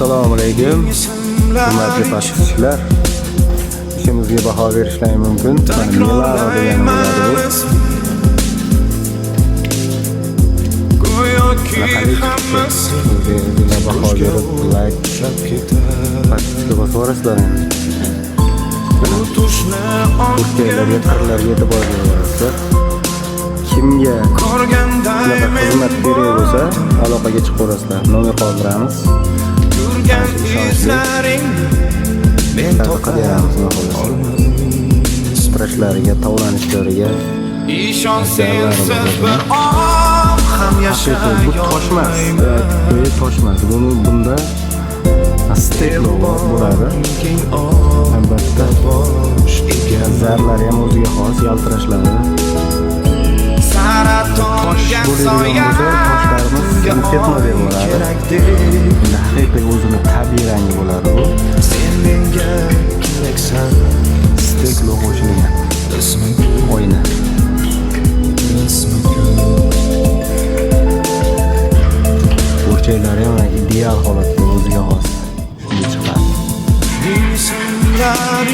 Assalomu alaykum. Hurmatli подписчик lar. Ishimizga baho berishlari mumkin. Mana Milano degani bo'ladi bu. Go'yoki Qanaqalik hammasi chiqdi. O'zinglar baho berib, like, o'xshab ketar. Подписка bosib yuborasizlar endi. Bu tushni Burchaklarga, qirlarga e'tibor berasizlar. Kimga ko'rganday shunaqa men xizmat kerak bo'lsa, aloqaga chiqaverasizlar. Nomer qoldiramiz. Yurgan Ishonchli. izlaringni men Shunaqa topa beramiz, xudo xohlasa. olmadim. Titrashlariga, tovlanishlariga Ishon, Zarlari sensiz bo'ladi. bir oq ham Haqiqiy bu yashay toshmas. olmayman. Bu toshmas. Buni bunda стекло bo'ladi. Keng oq Albatta. bosh egan Zarlari ham o'ziga xos, yaltirashlari. Tosh Saratonga bo'ladigan bo'lsa, toshlarimiz soya пятно deb bo'ladi. kerakdek. Endi haqiqiy o'zini tabiiy rangi bo'ladi bu. Sen menga keraksan. Стекло qo'shilgan. Ismi Oyna. ismi kun. Burchaklari ham ideal holatda, o'ziga xos. Shunday chiqadi. Ming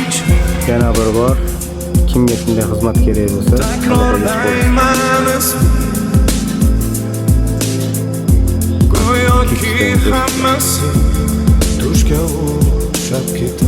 ichra Yana bir bor, kimga shunday xizmat kerak bo'lsa, aloqaga chiqaverasiz. takrorlayman ismi. Go'yoki hammasi tushga o'xshab ketar.